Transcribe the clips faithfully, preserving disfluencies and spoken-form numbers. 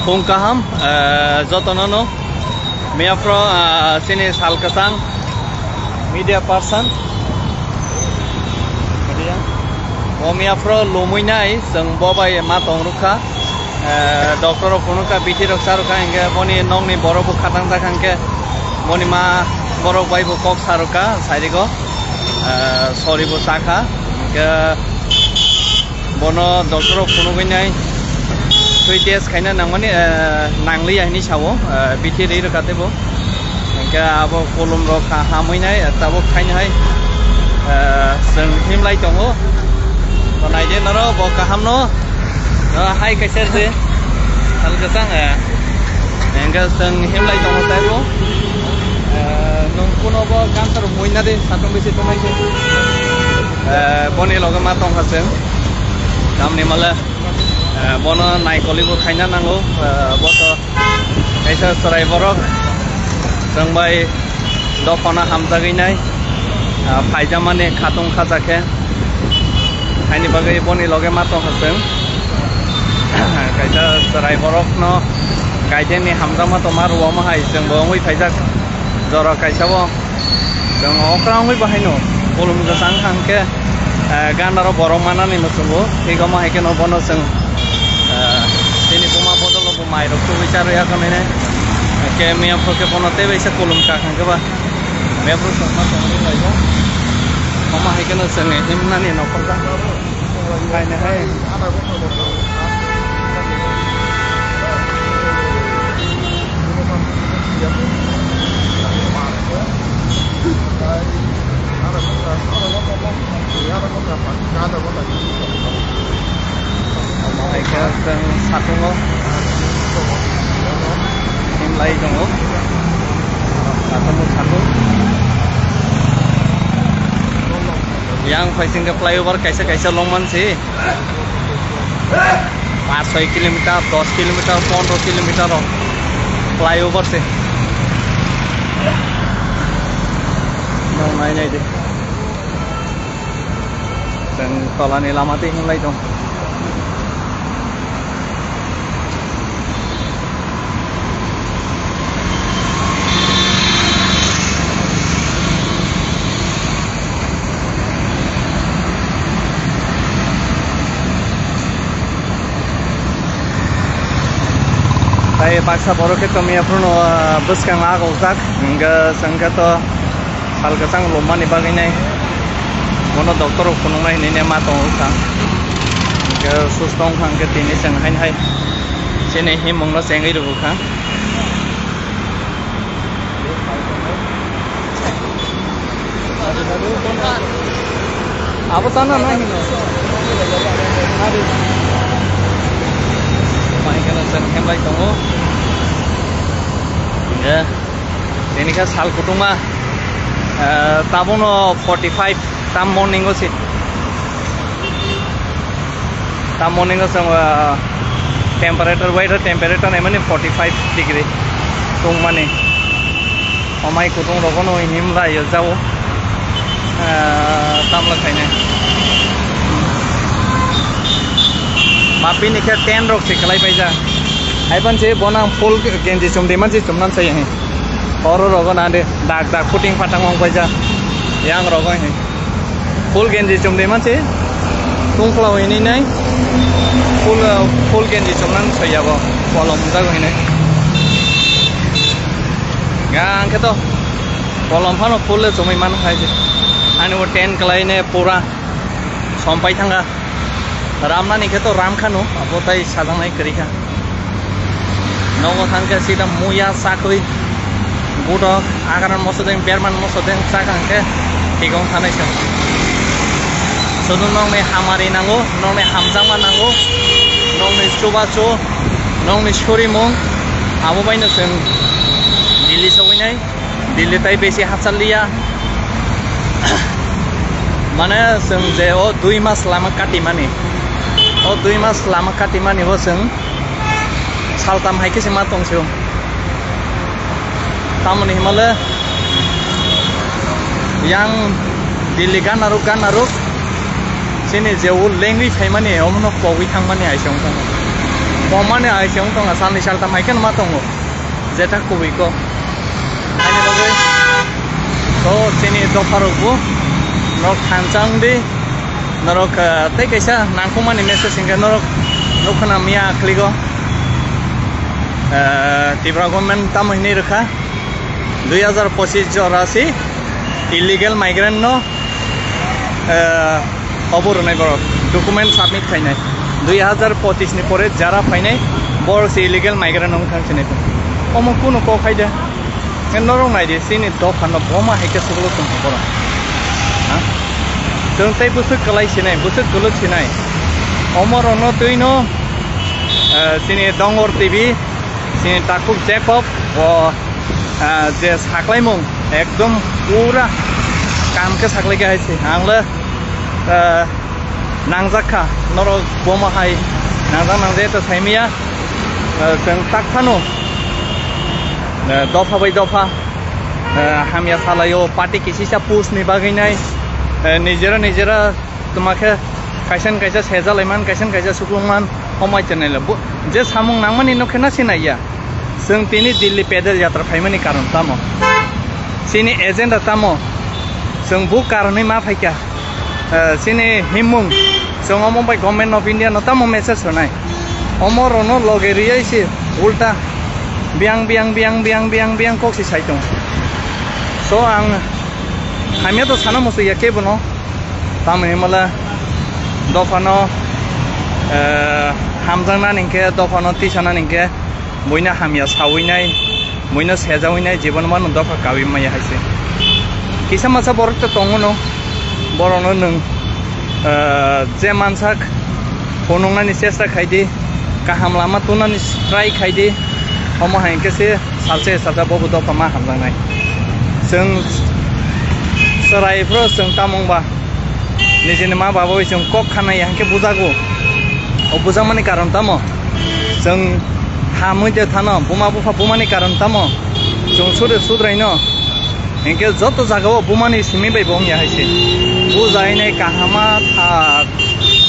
Phung kaham, eh, jotono no. Miya phro, eh, chini sal kwchang media person. O miya phro lumui nai, chwng bo bai ma tong rwkha. Eh, doctor rok phunukha, bithi rok cha rwkha, hinkhe boni nokni borok bo khatang jak hinkhe boni ma borok bai bo kok sa rwkha, sairigo. Eh, sori bo chakha, hinkhe bono doctor rok phunugwi nai twi test khaina nangmani, eh, nangliya hinwi sao, eh, bithi ri rwkha teibo. Hinkhe abo kolom rok ha-, hamwi nai, eh, tabuk khaina hai, eh, chwng himlai tongo. To naidi norok bo kaham no, eh, hai kaisa je sal kwchang, eh, hinkhe chwng himlai tongo teibo. Eh, nwng kuno bo cancer muina de satung bisi tongnai se. Eh, boni loge ma tongkha chwng. Tamni male, eh, bono naikoli bo khaina nango. Eh, bo to kaisa chwrai borok chwng bai dophano hamjagwi nai, eh, phaijamani khatung khacha khe. Haini bagwi boni loge ma tongkha chwng. Kaisa chwrai borokno kaitengni hamjakma tongma rwma hai chwngbo wngwi phaijak jora kaisa bo. Chwng okra wngwi bo haino kolom kwchang wngkha hwnkhe, eh, gana rok borok manani muchungo, thik omo hai kheno bono chwng, eh, chini buma bodol rok bo mai rok tubui charwi ya khe nini. Hwnkhe miya phuru khe bono tei bai se kolom kha hwnkhe ba. Miya phuru chwng ma tongwi laio. Omo hai kheno chwng himnani nokol jak. Kaina hai. Omo hai khe chwng satungo himlai tongo. Satungo satung. Yang phaising khe flyover kaisa kaisa longman se. Pas soi kilometer, dos kilometer, pondro kilometer rok flyover se. Nang nai nai de. Chwng tolani lama twi hinlai tong. Tai baksa borok khe tongmani aphuru no, ah, bwskang agokjak, hwnkhe chwng khe to sal kwchang lobmani bagwi nai bono doctor rok phunuknai hinwi ma tongo wngkha, hwnkhe susto wngkha hwnkhe tini chwng haino hai chini himung no chengwi rwkha. Abo chana nai hino. Mai kheno chwng hemlai tongo. Hingke tini khe sal kutungma, eh, tabukno forty five tam morning o se. Tam morning o chwng, ah, temperature, weather temperature naimani forty five degree tongmani. Omai kutung rogono himlai o jao, ah, tamla khainai. Mapini khe tent rok se kwlai paijak. Haipan se bono ang full genji chumdi mansi chumnan sai. Oro rogo nande dak dak puting patang ong paijak. Yang rogo he. Full genji chumdi mansi tungkhwla hwnwi nai full, uh, full genji chumnang soyabo kolom jago hwnwi. Ga ang khe to kolom phano full le chumui man khai se. Ani bo tent kwlai ne pura sompai thanga. Ramnani khe to ram khano, abo tai sajaknai kwrwi kha. Nogo thang khe sida muya sakwi, budok, agaran mosodeng, berman mosodeng chak ang khe thigong thanai se. Sudu nokni hamari nango, nokni hamjakma nango, nokni chubachu, nokni surimung, abo baino chwng Delhi sogwinai. Delhi tai besi hachal liya. Mane chwng je o dui mas lama katimani, o dui mas lama katimani bo chwng saltam hai khe se ma tong se o. Tamoni himale yang Delhi ganarok ganarok chini je o lengwi phaimani omono pogwi thangmani hai se wng tong. Bomani ai se wng tongkha, salni saltham hai kheno ma tongo, jeta kubui kok. Ani bagwi to chini dopharokbo norok thansa wng di, norok, ah, tei kaisa nangkukmani message hinkhe norok nukha na miya akhligo, ah, Tripura government tamo hinwi rwkha, dui hazar pochis jora si illegal migrant no, ah, obo rwnai borok document submit khainai. Dui hazar pochis ni pore jara phainai borok se illegal migrant wng thang sinai tong. Omo kunu kok hai de. Norok nai di, chini dopha no boma hai khe sugo tong borok. Ha? Chwng tei bwswk kwlai sinai, bwswk kwlwk sinai. Omo rok no twi no, eh, chini Dongor T V, chini takhuk Jacob, o, eh, je saklaimung ekdom pura kam khe saklai khe hai se. Ang le, eh, nangjak kha, norok boma hai nangjak nangjak ta saimaya, eh, chwng tak phano, eh, dopha bai dopha, eh, hamya salaio, party kisisa post ni bagwi nai, eh, nijera nijera tuma khe kaisa ni kaisa sejalai man, kaisa ni kaisa suklung man, homai chenai le. Bo-, je samung nangmani no khe na sinai ya. Chwng tini Delhi pedal yatra phaimani karon tamo? Chini agenda tamo? Chwng bo karonwi ma phaikha. Eh, chini himung, chwng omo bai Government of India no tamo message rwnai? Omo rokno loge riyai se ulta biang, biang, biang kok se sai tongo. So ang hamya to sana muchung ya kebo no. Tamoni himala dophano, eh, hamjaknani hinkhe, dophano tisanani hinkhe, buino hamya sawinai, buino sejawinai, jibon mano dopha kawi maya hai se. Kisa masa borok to tongo no, borokno nwng, eh, je mansak phunuknani chesta khai di, kaham lama tunani try khai di, omo hai hinkhe se salsa salsa bobo dopha ma hamjaknai. Chwng chwrai phuru chwng tamo wngba nijini ma baba bai chwng kok khanai hinkhe bujago. O bujakmani karon tamo? Chwng hamwi de thano, buma bupha bumani karon tamo? Chwng sudre sudraino hinkhe joto jagao bumani simi bai bo wngya hai se. Bujainai kahama tha-,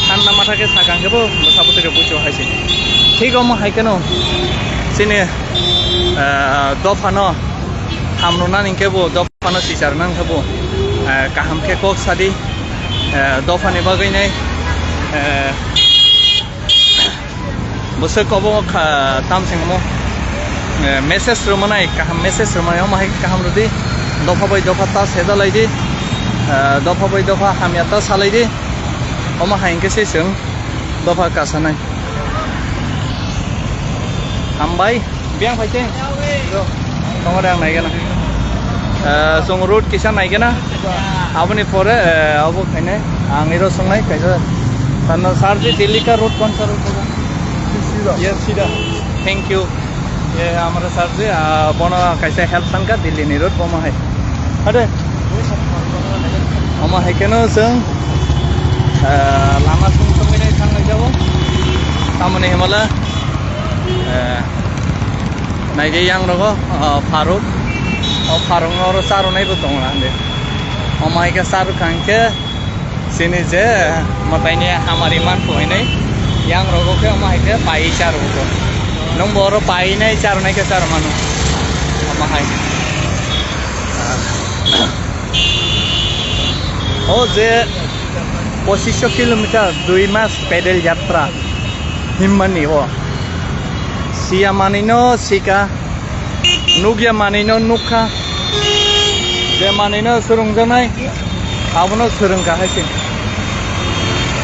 thanda matha khe sakang khe bo bwsa bwtwi khe bucho hai se. Thik omo hai kheno chini, ah, dophano hamrwnani hinkhe bo dophano sicharnani hinkhe bo, ah, kaham khe kok sadi, ah, dophani bagwi nai, ah, Bwswk obo kha, tam singmo, eh, message rwmanai, kaham message rwmanai, omo hai kaham rwdi, dopha bai dopha ta sejalai di, eh, dopha bai dopha hamya ta salai di, omo hai hinkhe se chwng dopha kasanai. Hambai. Biyang phai teng. Tongo de ang naigana. Eh, chwng road kisa naigana. Aboni pore, eh, abo khainai. Ang iro songnai kaisa. Tano sir ji, Delhi ka road kaun sa road hoga? Sida. Ye sida. Thank you. Ye hamara sir ji, ah, bono kaisa help sanka Delhi ni road bomo hai. Ade. Omo hai keno chwng, ah, lama sung sung ini thang lai jabo. Tamoni himala. Eh, naidi yang rogo, oh, pharuk. Oh, pharuk no oro charunai bo tongo hande. Omo hai khe charuk kha hinkhe chini je mwtaini hamari man phuinai yang rogo khe omo hai khe pai charuk bo. Nwng bo oro painai charunai khe charumano. Omo hai. O je pochisho kilometer dui mas pedal yatra himmani o. Siya manino sika, nukya manino nukha, je manino swrwngjaknai, abono swrwngkha hai se.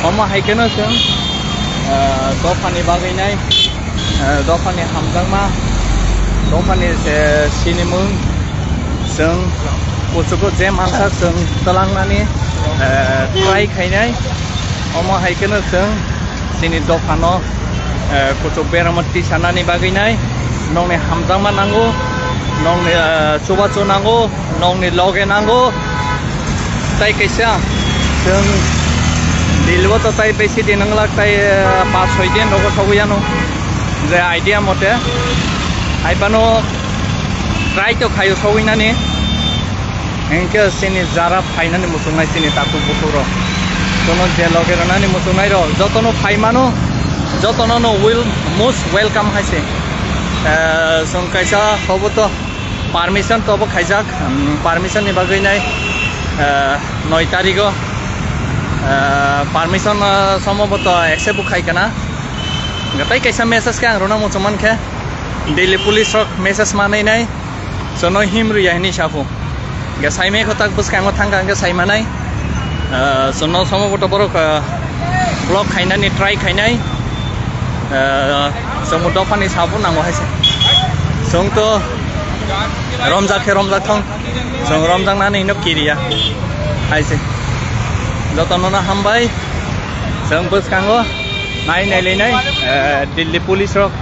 Omo hai kheno chwng, ah, dophani bagwi nai. Eh, dophani hamjakma, dophani, eh, sinimung, chwng kuchugo je mansa chwng twlangnani, eh, try khainai. Omo hai kheno chwng chini dophano, eh, kuchuk berama tisanani bagwi nai. Nokni hamjakma nango, nokni, eh, chubachu nango. Nokni loge nango. Tai kaisa chwng Delhi o to tai besi din wng lak tai, eh, pas soi din rogo sogwi ano. Je idea mote hai phano try to khaio sogwi nani. Hinkhe chini jara phainani muchungnai chini takhuk bukhuk rok. Kono je loge rwnani muchungnai rok jotono phai mano. Jotono no will most welcome hai se. Eh, chwng kaisa hobo to permission to bo khaijak, um, permission ni bagwi nai, eh, noi tarigo, eh, permission, eh, somo bo to accept bo khai kana. Gatai kaisa message khe ang rwna muchung mankhe, Delhi police rok message manai nai. Jono him rwya hinwi saphu. Hingke saimai kho tak bwskango thangkha hingke saimanai. Ah, jono somo boto borok, ah, block khainani try khainai. Ah, chwngbo dophani sabuk nango hai se. Chwng to romjak khe romjak thong. Chwng romjaknani hino kiriya hai se. Jotono no hambai. Chwng bwskango nai nai lai nai, eh, Delhi police rok,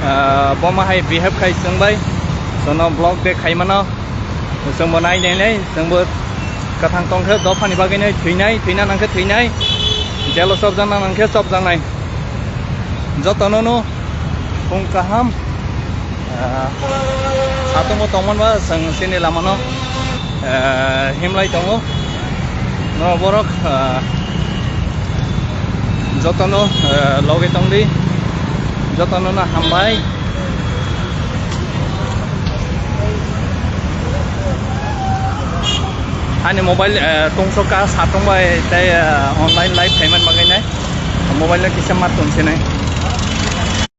eh, boma hai behave khai chwng bai. Jono block de khai mano. Chwngbo nai nai nai, chwngbo kwthang tong khe dophani bagwi nai thwinai, thwina nang khe thwinai, jelo chopjakna nang khe chopjaknai. Jotono no phung kaham, ah, satungo tongmani ba chwng chini lamano, ah, himlai tongo. No borok, ah, jotono, ah, loge tongdi, jotono no hambai. Ani mobile, eh, tongsoka satong bai tei, eh, online live khaimani bagwi nai. Mobile no kisa ma tong sinai.